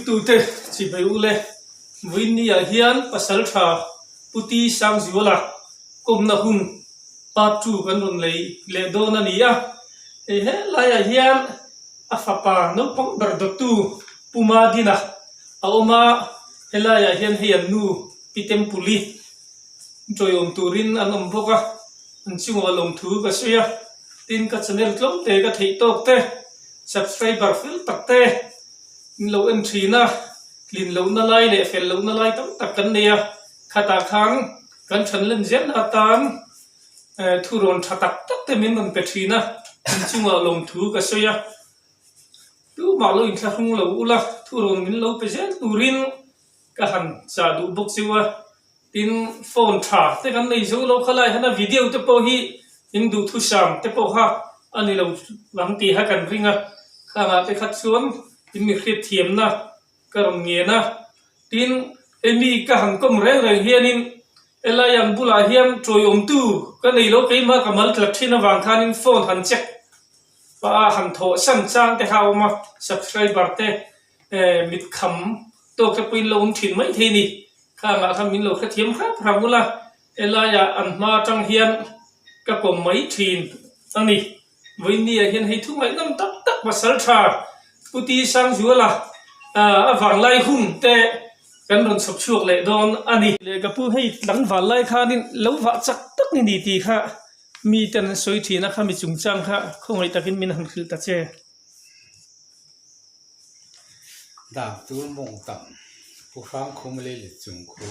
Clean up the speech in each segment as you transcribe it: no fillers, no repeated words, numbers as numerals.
thlirtute chibai u le, Vawiinniah hian Pasaltha Puti Sangzuala kawmna hun part two kan rawn lei leh dawn a ni a, hei helaiah hian a fapa naupang ber dawttu Pu Madina a awm a, helaiah hian hei an nu Pi Tempuli tawiawm turin an awm bawk a, an chungah lawmthu ka sawi a, tin ka channel tlawmte ka theih tawk te subscriber fel tak te min lo en thin a, tlin lohna lai leh fel lohna lai tam tak kan nei a, khatah khan kan thanlen zelna atan thurawn tha tak tak te min rawn pe thin a, in chungah lawmthu ka sawi a, tumah lo inthlahrung lo ula thurawn min lo pe zel turin ka han chah duh bawk chu a. Tin, phone tha te kan nei zo lo kha lai hian a video te pawh hi in duhthusam te pawh kha a ni lo ang tih kha kan ring a, khangah te kha chuan in mi hriatthiamna ka rawn ngen a. Tin, hei mi ka han kawm reng reng hianin helai an bulah hian tawiawmtu ka nei lo keimah ka mal tlat thin avang khanin phone han check pah a han thawh san chang te kha a awm a, subscriber te mit kham tawk te pawhin lo awm thin mai thei a ni. Khangah khan min lo hrethiam hrap hrap ula, helaiah an hma atang hian ka kawm mai thin a ni. Vawiinniah hian hei thu ngaihnawm tak tak pasal tha Pu Ti Sangzuala a vanglai hun te kan rawn chhawp chhuak leh dawn a ni. Leh ka pu hei tlangval lai khanin lo vah chak tak ni ni tih kha miten an sawi thin a, khami chungchang kha khawngaih takin min han hrilh ta che. Dak tur mawng tam Pu Hrangkhum leh Lichung khu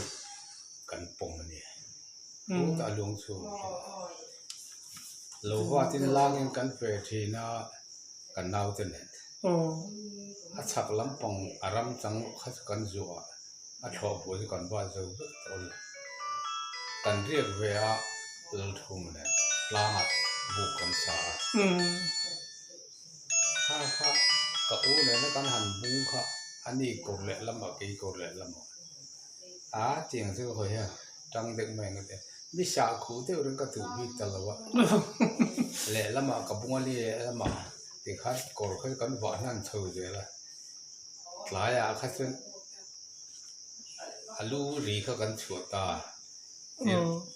kan pawm a ni. Pu ta luang chhung hi lo vatin langin kan fe thin a kan naute nen. A chhak lampang a ram chang kha chu kan zuah a, a thlawh buai chu kan vat zo vek tawh a ni. Kan riak ve a Lalthum nen tlangah buk kan sa a. Kha kha ka u nena kan han bung kha a ni kawr leh lamah kei kawr leh lamah a tiang chu hawi hian tang deuh mai ang ka ti a, mi sah khuh deuh reng ka duh bik ta lo a, lehlamah ka bung a lehlamah tikhan kawr kha chu kan vah hnan chho zel a, tlaiah kha chuan a lu ri kha kan chhuah ta.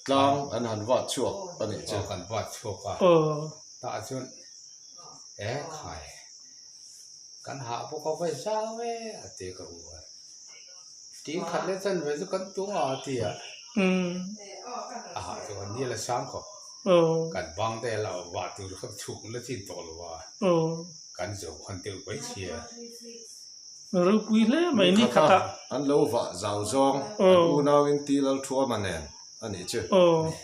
Tlang an han vat chhuak a nih chu. Aw kan vat chhuak a. Tah chuan e khai kan hah bawk a vai zau e a ti ka u a. Tin khat leh chan ve chu kan tung a a ti a. A hah chu kan nil a sang khawp. Kan bang te la vah tur kha chhuk la chin tawh lo a. Kan zo khan deuh mai sia. Ropui hle mai ni khat a. An lo vah zau zawng an unauin ti lal thuama nen a nih chu.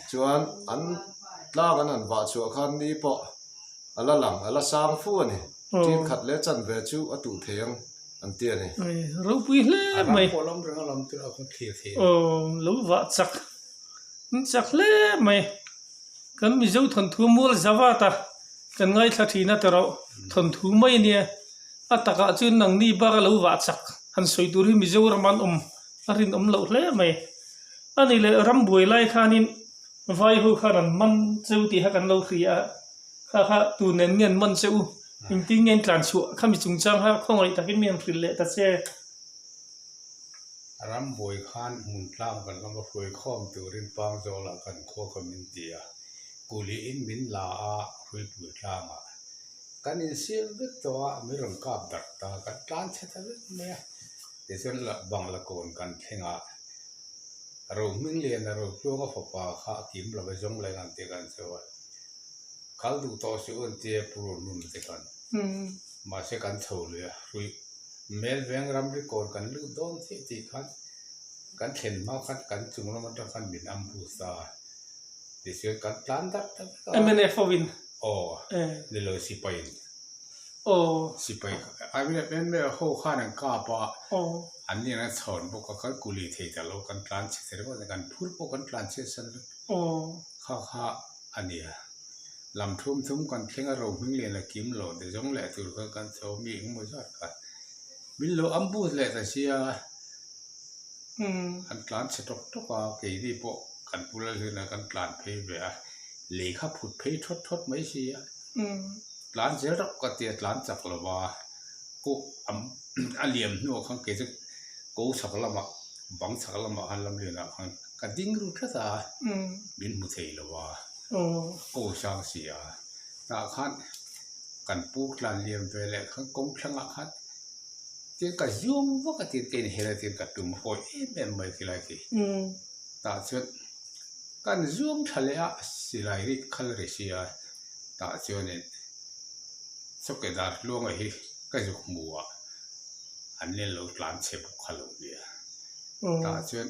Chuan an tlang an han vah chhuah khan ni pawh a la lang a la sang fu a ni. Tin khat leh chan ve chu a tuh thei ang an ti a ni. Ropui hle mai. Lo vah chak an chak hle mai. Kan Mizo thawnthu mual zavat a kan ngaithla thin a ti rawh. Thawnthu mai a nia. A takah chuan nangni bak a lo vah chak han sawi tur hi Mizoram an awm a rinawm loh hle mai. A ni leh ram buai lai khanin vai ho khan an man cheu tih kha kan lo hria a, kha kha tu nen nge an man che u, engtin nge an tlan chhuah khami chungchang kha khawngaih takin mi an hrilh leh ta che. Ram buai khan hmun tlang kan ram a hruai khawm turin Pangzawlah kan khua kha min ti a, kuliin min la a hruipui tlangah. Kan insiam vek tawh a, mi rawn kap darh ta, kan tlan chhe ta vek mai a. Tichuan Bangla kawn kan thleng a, Rohming Liana Rotluanga fapa kha a kim lo e zawng leng an tih kan sawi a, kal duh tawh suh an tia Pu Rohnun te khan. Mahse kan chho lui a, hrui Melveng ramri kawn kan lut dawn chiah tih khan kan thlen hma khan kan chung lam atang khan min ambush a, tichuan kan tlan darh ta vek a. Mnf ho in Aw, ni lo sipai in. Aw. Sipai MNF ho khan an kap a, an ni an chhawn bawk a, kan kuli thei ta lo, kan tlan chhe thei ringawt a, kan phur pawh kan tlan chhiat san vek. Aw. Kha kha a nia. Lam thum thum kan thleng a, Rohming lian a kim lo te zawng leh tur khan kan chho mi engemaw zat kha. Min lo ambush leh ta sia, an tlan chhe tawk tawk a, keini pawh kan pu Lalhlina kan tlan phei ve a. Lei kha phut phei thawt thawt mai si a, tlan zel reuh ka tia tlan chak lo va, kawh am A liam hnuah khan kei chu ko chhak lamah bang chhak lamah khan lamlianah khan ka ding ru tlat a, min hmu thei lo a, ko sang si a. Tah khan kan pu tlan liam ve leh khan kawng thlangah khan tin ka zuang vak a tin ka inhel a tin ka tum hawi em em mai khilai khi. Tah chuan kan zuang tha leh a silai rik khal ri sia tah chuanin chawkedar tluanga hi ka zuk hmu a an nen lo tlan chhe bawk kha lo nia. Tah chuan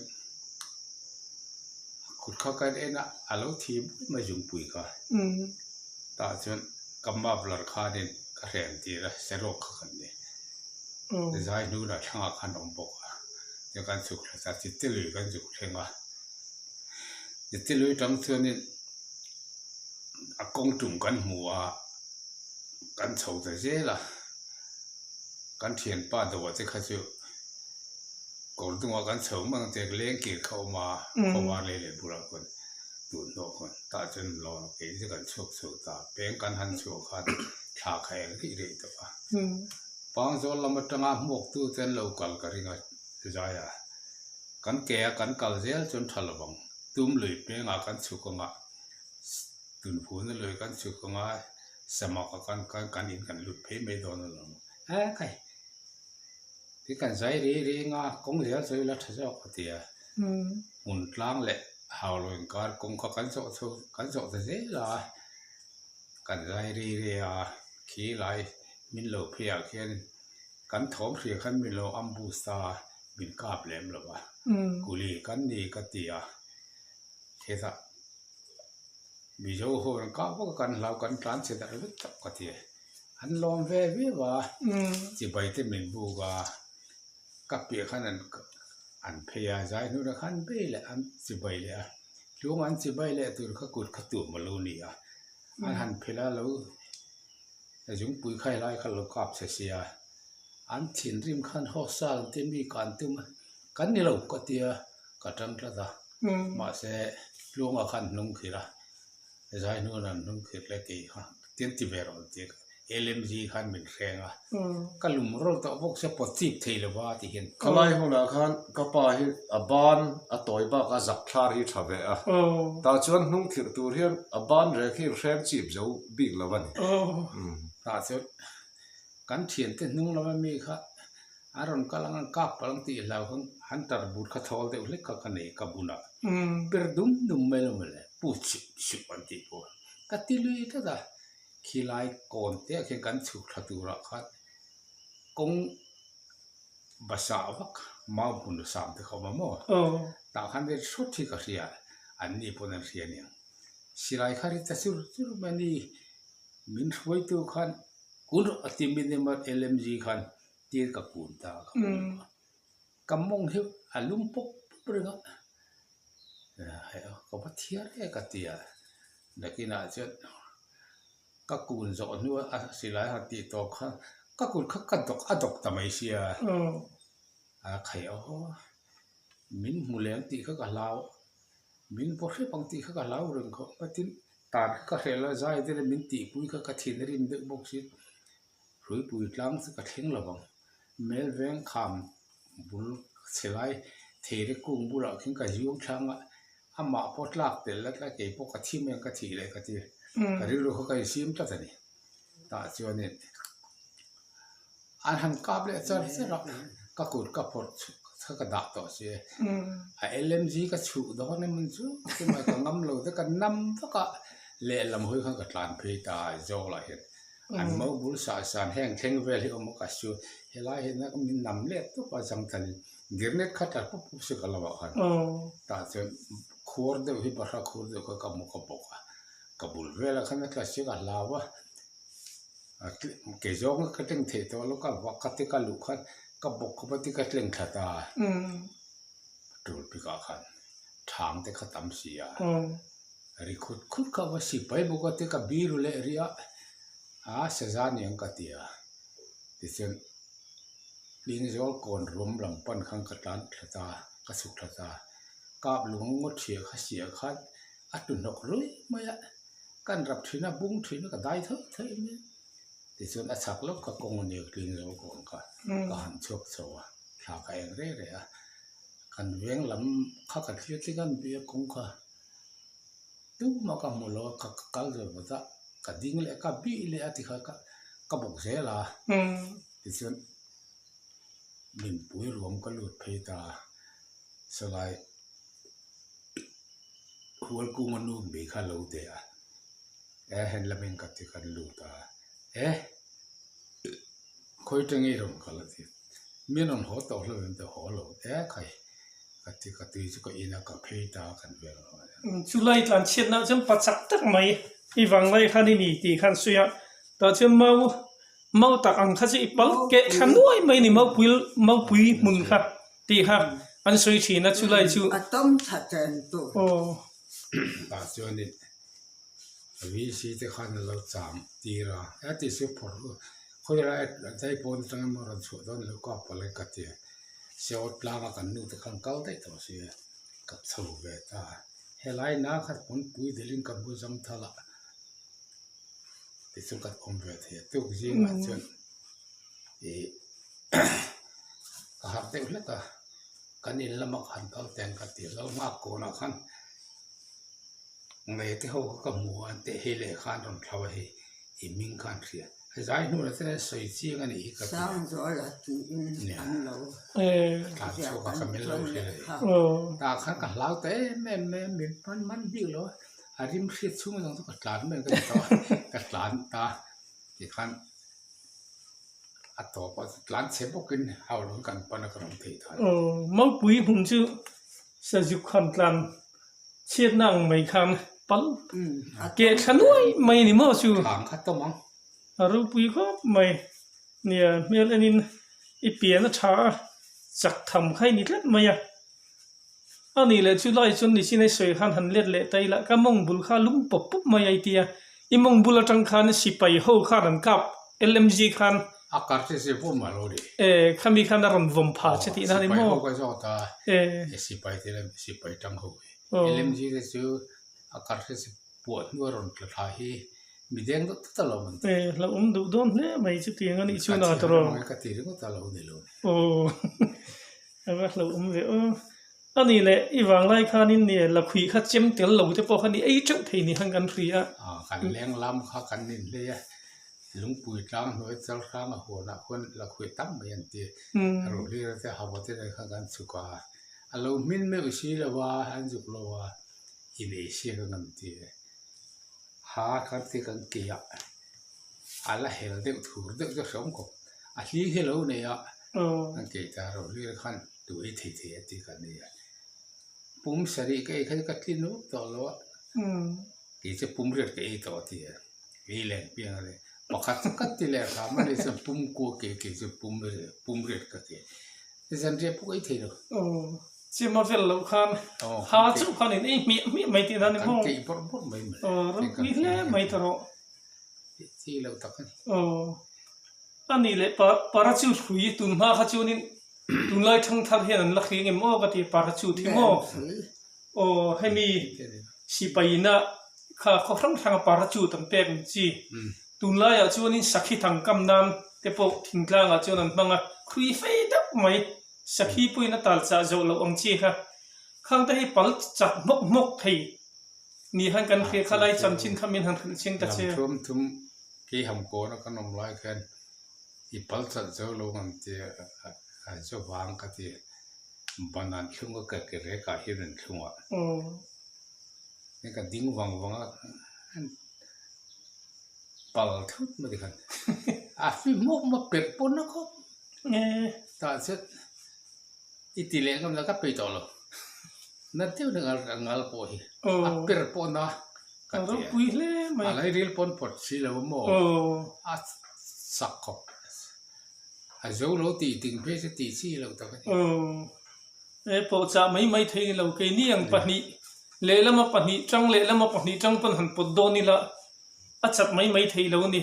a kut kha kan en a a lo thi buai mai zungpui kha. Tah chuan ka muffler khanin ka hren tir a saruak kha kan ni. Zai hnunah thlangah khan a awm bawk a chuan kan chhuk thla ta chitte lui kan zuk thleng a. Chitte lui tang chuanin a kawng tum kan hmu a kan chho ta zel a kan thianpa dawh te kha chu kawr dungah kan chho hman ang che leng kir kha a awm a khawvar lei leh bulah khawn tun hnawh khawn tah chuan lawn a kei chu kan chhuak chho ta peng kan han chhuah khan thla kha eng rih rih tawh a Pangzawl lam atanga hmuak tu te an lo kal ka ring a zai a kan ke a kan kal zel chuan tha lo vang tum lui pengah kan chhuk anga Tunhuna lui kan chhuk anga samak a kan kan kan in kan lut phei mai dawn alawm e khai ti kan zai ri ring a kawng zel chu ila tha zawk a ti a hmun tlang leh hau lo inkar kawng kha kan zawh chho kan zawh ta zel a kan zai ri ri a khi lai min lo phei ah khian kan thawm hria khan min lo ambush ta min kap lem lo va kuli kan ni ka ti a hetah. Mizo ho an kah vak a kan hlau kan tlan chhe darh vek tawh ka ti a, an lawm ve viau a, chibai te min buk a, ka piah khan an an phei a, zai hnunah khan bei leh an chibai leh a, tluang an chibai leh tur kha kut kha tuam a lo ni a, an han phelh a lo zungpui kha helai kha lo kap chhe sia, an thinrim khan hawsal te mi kan tum a, kan ni lo ka tia ka tang tlat a. Mahse, Tluanga khan hnung khirh a, zai hnuan an hnung khirh leh kei kha tin ti ve rawh an ti a, LMG khan min hreng a, ka lum rawl tawh bawk sia pawt chip thei lo va ti hian. Khalai hunah khan ka pa hi a ban a tawi bak a zak thlar hi tha ve a, tah chuan hnung khirh tur hian a ban rek hi hreng chip zo bik lo a ni. Tah chuan kan thiante hnung lama mi kha A rawn kal ang an kap palh ang tih hlau khan hunter but kha thawl deuh hlek kha ka nei ka bun a, per dum dum mai lo mawle pu chhip chhip an tih pawh ka ti lui tlat a, khilai kawn te ah khian kan chhuk thla turah khan kawng basah vak mau hmun sam te kha a awm a maw tah khan vel hrawt hi ka hria an ni pawn an hria aniang silai kha ri ta chur chur mai a ni min hruaitu khan kun rawh a ti minimum LMG khan. Tir ka kun ta ka hmu a, ka mawng hi a lum pawp pawp reng a, ka va thiar e ka ti a, nakinah chuan ka kun zawh hnu a silai han tih tawp khan ka kut kha ka dawk a dawk ta mai sia, a khaih aw min hmu leh ang tih kha ka hlau, min vaw hrep ang tih kha ka hlau reng khawp mai tin tan kha ka hreh lo a zai te min tihpui kha ka thin a rim deuh bawk si. Hruipui tlang chu ka thleng lo vang. Mel veng kham bul chhe lai theire kung bulah khian ka ziang thlang a, amah pawh tlak tel la tlai kei pawh ka thi mai ang ka thih leh ka ti. Ka rilru kha ka insiam tlat a ni. Tah chuanin an han kap leh char char a, ka kut ka phawrh chhuak kha ka dah tawh si. A LMG ka chhuh dawn em chu chumai ka ngam lo te ka nam vak a, lehlam hawi khan ka tlan phei ta a zawk lah hian. An mo bul sah san heng thleng vel hi awm a ka su helai hian min nam let tawp a zangthalin grenade kha tla pup pup se ka lo ah khan tah chuan khuar deuh hi bahra khur deuh kha ka hmu ka bawk a ka bul velah khan a tla si ka hlau a keizawng ka tleng theih tawh lo ka vak ka ti ka luh khan ka bawk khawp a ti ka tleng thla ta tul bikah khan thang te kha tam si a. Ri khut khut kha va sipai bawk a te ka biru leh rih a, a saza niang ka ti a, tichuan Tlingzawl kawn rum lam pan khan ka tlan thla ta, ka chhuk thla ta, kap lung ngaw thiah kha siah khan a tu hnawk ruih mai a, kan rap thin a, bung thin a ka dai thawi thawi mai a. Tichuan a chhak lawk kha kawng a nia clean zo kawng kha ka han chhuak chho a, thla ka eng reh reh a. Kan veng lam kha ka thlir tling a bia kawng kha tumah ka hmu lo a, ka kal zo vat a, ka ding leh a ka bih leh a tikha ka ka bawk zel a. Tichuan minpui ruam ka lut phei ta a, sawlai Hualkunga nu mi kha lo teh a, e hen lamin ka ti kan lut a, e khawi tang i rawn kal a ti, min rawn haw tawh hlauh em te haw lo e khai ka ti ka tui chu ka in a ka phei ta kan vel a. Chulai tlan chhiatna chuan pa chak tak mai i vang lai khan i ni tih khan sawi a, tah chuan mau mau tak ang kha chu i pal keh thla nuai mai a ni maupui maupui hmun kha. Tih kha an sawi thin a chulai chu. A tam tha chen tu. Aw. Tah chuanin VC te khan a lo cham tir a, a ti chu phawrh u, khawi lai zai pawn atang emaw rawn chhuah dawn lo ka pawlh e ka ti a, Seawt tlanga kan nu te khan kal daih tawh si a, ka chho ve ta a, helai na kha pawnpui delhin ka bu zam thal a, tichuan ka awm ve thei a, tuk zingah chuan ih ka harh deuh hlek a kan in lama ka han kal teng ka ti lo nghak kawnah khan ngei te ho kha ka hmu a an teh hei leh khan rawn thlau a hei i hming kha an hria zai hnuah chuan an sawi chiang a nih hi ka ti a Sangzuala tiin an lo tlan chhuak a ka min lo hria a ni tah khan ka hlau ta em em mai a min man man bik lo a a rim hriat chhung zawng chu ka tlan mai ang ka ti tawh a ka tlan ta tikhan. A tawp a tlan chhe bawkin hau lung kan pan a ka rawn theih than. Aw Maupui hmun chu Sazuk khan tlan chhiatna ang mai khan pal keh thla nuai mai a ni maw chu. Thlang kha tawm ang. A ropui khawp mai. Nia hmel enin i pian a tha a, chak tham kha i ni tlat mai a. A nih leh chu lai chuan nichin ei sawi khan han let leh ta ila ka mawng bul kha lung pawp pawp mai a i ti a, i mawng bul atang khan sipai ho khan an kap LMG khan. A kar che che vawm a lo ni. E khami khan a rawn vawm pha che tihna a ni maw? Sipai ho ka zawt a, e sipai te lem sipai tang ho hi. LMG te chu a kar che che puah hnu a rawn tla thla hi mi deng deuh tlat a lo an ti. E hlauhawm duh dawn hle mai chutiang a nih chu na tawrh aw. Ka ti ringawt a lo ni lo ni. Aw. A va hlauhawm ve aw. A nih leh i vanglai khanin nia lakhuih kha chem tel lo te pawh kha ni ei teuh thei ni khan kan hria a. Aw kan leng lam kha kan inhlei a, lungpui tlang hnuai chal hrang a huanah khuan lakhuih tam mai an ti. Ruhlir te hava te nen khan kan chhuk a, a lo hmin meuh si lo a, an zuk lo a, in ei siak ang an ti. Ha kan ti kan ke a, a la hel deuh thur deuh chu a hreawm khawp, a hling hi a lo nei a. An kei ta ro hlir khan tu ei thei thei a ti ka nia. Pum sarih ka ei kha chu ka tlin vak tawh lo a. Kei chu pum riat ka ei tawh a ti a. Ei leng piang a ni. Pakhat chu ka ti leh hram a ni chuan pum kua kei kei chu pum pum riat ka ti. Zanriah pawh ka ei thei lo. Chima vel loh khan ha chauh khan in ei hmiah hmiah mai tih dan ni maw? Kan keih bawrh bawrh mai mai. Ropui hle mai ta rawh. Chi loh tak a ni. A nih leh parachute hrui tun hma kha chuanin tunlai thangthar hian an la hri ngem aw ka ti parachute hi maw? Aw hemi sipaina kha khaw hrang hranga parachute an pek ang chi. Tunlaiah chuanin sakhi thangkam nan te pawh thingtlangah chuan an hmang a, hrui fei deuh mai sakhi pawhin a tal chah zawh loh ang chi kha. Khang te hi pal chak hmawk hmawk thei ni khan kan hria kha lai chanchin kha min han hrilh ching ta che. Lamthuam thum Kei ham kawna kan awm lai khan i pal chalh zo lo ang tia a chu vang ka ti. Ban an thlung a ka ke rek ah hian an thlung a. Hei ka ding vang vang a pal thut mai tikhan a fi hmawk hmawk perh pawn a khawp. Tah chuan i ti leh ngam la ka peih tawh lo. Na deuh na ngal pawh hi a per pawh na. Ka ropui hle mai. A lairil pawn pawt si lo maw? A sak khawp. A zo lo tih ding phei chu tih chi loh tak a ni. Aw. E pawhchah mai mai thei ni lo. Keini ang pahnih lehlama pahnih tang lehlama pahnih tang pawn han pawt dawn ila a chak mai mai thei lo a ni.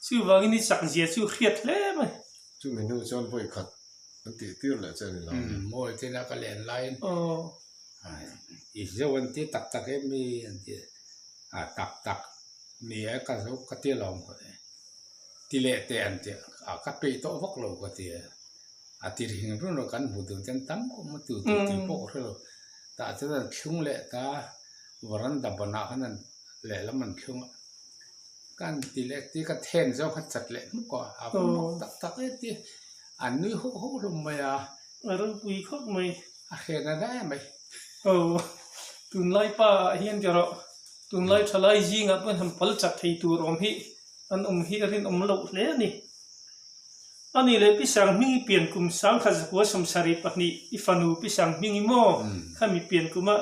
Chuvangin i chak zia chu hriat hle mai. Chumi hnu chuan vawi khat an tih tir leh che a ni lo. Mawi tina ka len laiin. I zo an ti tak tak em mi an ti a, tak tak ni e ka zo ka ti alawm khaw e. Ti leh teh an ti a, ka peih tawh vak lo ka ti a. A tir hing run lo kan hmu dun ten tam awm a tu tu tih pawh ka hre lo. Tah chuan an thlung leh ta, veranda banah khan an lehlam an thlung a. Ka an ti leh ti ka then zawng kha chat leh hmuk a, a va mak tak tak e ti. An nui hawk hawk hlawm mai a. A ropui khawp mai. A hriat na daih mai. Aw, tunlai pa ah hian ti rawh, tunlai thalai zingah pawhin han pal chak thei tur awm hi an awm hi a rinawm loh hle a ni. Ani leh Pi Sanghmingi pian kum sangkhat zakua 72 i fanu Pi Sanghmingi maw khami pian kuma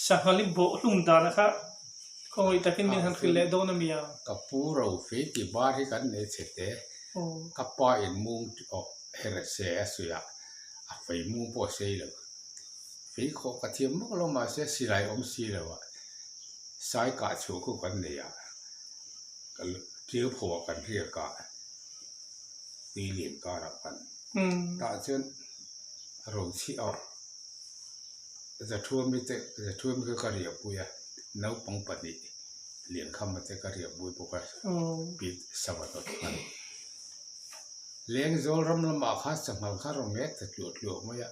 Sanghali bawh hlum dana kha khawngaih takin min han hrilh leh dawn a mi ang. Ka pu Rofi ti bar hi kan nei chhe te, ka pa in mung awh her se a suih a, a fei mung pawh a sei lo. Fei khawh ka thiam vak lo mahse silai awm si lo a, sai kah chhuah khu kan nei a, ka tiu pho ah kan riak a, tui lian karah kan tah chuan rochhiah awh Zathuami te Zathuami kha ka riahpui a, naupang pahnih Liankhama te ka riahpui bawk a, pi sava tawt khan. Lengzawl ram lamah khan sanghal kha rawn ngek ta tluah tluah mai a,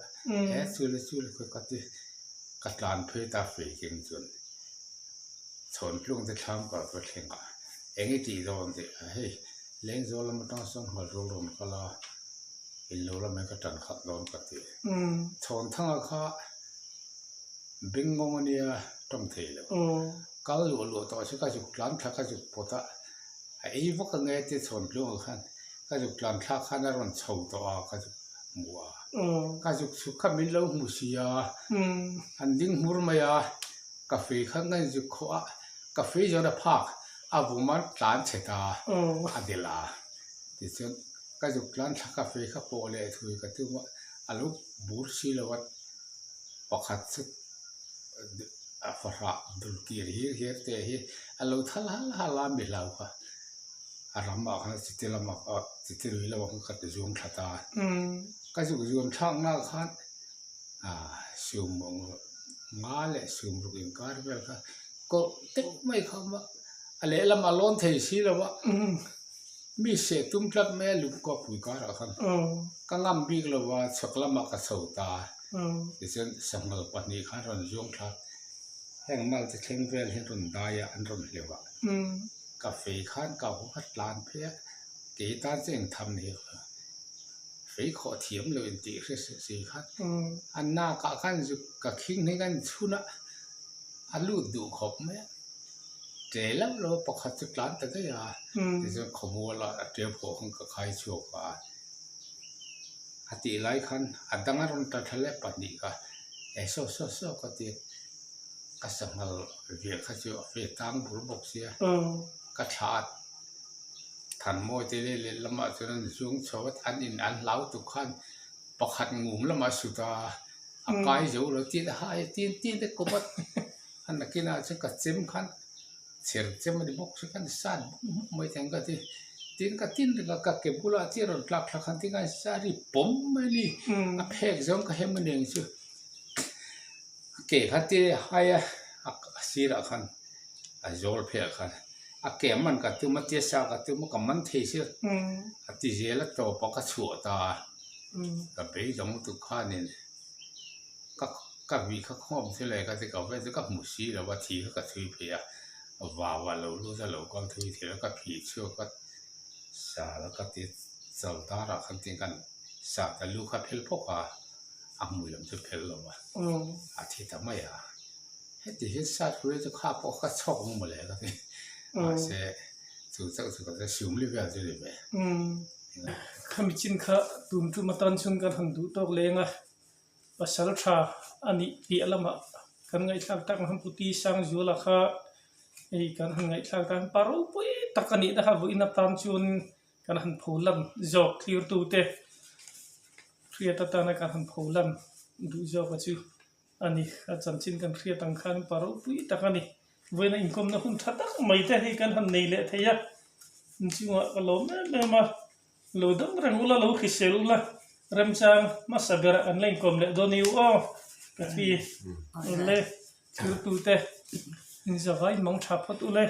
he chu le chu le khawi ka ti ka tlan phei ta fei keng chuan chhawntlung te thlam kar ka thleng a, eng i tih dawn tih a hei Lengzawl lam atang sanghal rawl rawn kal a, in lo lamah hian ka tan khalh dawn ka ti. Chhawnthanga kha bengngawng a nia tawng thei lo, kal luah luah tawh se ka zuk tlan thla ka zuk pawt a, A ei vak ang e tia chhawn tluangah khan ka zuk tlan thlak khan a rawn chho tawh a ka zuk hmu a, ka zuk chhuk kha min lo hmu si a, an ding hmur mai a, ka fei khan ka inzuk khawh a, ka fei zawn a phak a vum a tlan chhe ta a delh a, tichuan ka zuk tlan thlak ka fei kha pawh leh thui ka tum a, a lo bur si lo a, pakhat chu. A fahrah dul kir hir hir te hi a lo thal hal hal a mi hlau kha a ramah khan chiti lamah chiti lui lamah khan ka ti zuam thla ta a ka zuk zuam thlak nak khan ah sum nga leh sum ruk inkar vel kha kawrh teuh mai kha a awm a a lehlamah a lawn thei si lo a mi seh tum tlat mai a lungkawpui karah khan ka ngam bik lo a chhak lamah ka chho ta a. Tichuan sanghal pahnih khan rawn zuang thla heng mal te thleng vel hi an rawn dai a an rawn hleuh a ka fei khan ka haw kha tlan phei a kei tan chu eng tham ni hek lo fei khawh thiam lo in tih hre si khan a nak ah khan zuk ka khing hneng a inchhun a a lut duh khawp mai a tle lo lo a pakhat chu tlan ta daih a tichuan khawmual ah a ṭeu phawh khan ka khai chhuak a. A tih lai khan a dang a rawn tla thla leh pahnih kha e saw saw saw ka ti ka sanghal viah kha chu a fe tang bur bawk sia ka thla a Thanmawi te leh leh lamah chuan an zuang chho a an in an hlau tuk khan pakhat ngum lamah a sut a a kai zo lo tin a hai a tin tin te kawp a a nakinah chuan ka chem khan. Chher chem a ni bawk chu khan sat bawk hmuk mai thei ang ka ti. Tin ka tin reng a ka ke bulah chiah rawn tlak thlak khan tin khan sa ri pawm mai a ni. A phek zawng ka hem a ni ang chu. A ke kha te hai a a sirah khan a zawl pheiah khan a ke man ka tum a tia sa ka tum a ka man thei sia. A ti zel a tawp a ka chhuah ta a. Ka beidawng lutuk khanin. Ka ka vih kha khawm thil e ka ti ka vel chu ka hmu si lo a thi kha ka chhui phei a vau a lo lut a lo kal thui thei a ka phih chhuak a sal a ka ti chal dar ah khan tin khan sat a lu kha phel phawk a a hmui lam chu phel lo a a thi ta mai a heti hian sat hrui chu kha pawh ka chhawk ang mawle ka ti mahse chu chauh chu ka siumli vel chu ni ve. Khami chin kha tum tum atan chuan kan han duh tawk leng a. Pasal tha a nih piah lamah kan ngaihthlak tak ang Puti Sangzuala kha hei kan han ngaihthlak tak ang pa ropui tak a nih na kha vawiin atan chuan kan han pho lan zawk thlirtute hriat atana kan han pho lan duh zawk a chu a ni. A chanchin kan hriat ang khan pa ropui tak a ni. Vawiin a inkawmna hun tha tak mai te hei kan han nei leh thei a, inchungah ka lawm em em a. Lo dam reng ula, lo hrisel ula, remchang hmasa berah kan la inkawm leh dawn i u aw, ka thi ule, thiltute inzavai mang tha phawt ule.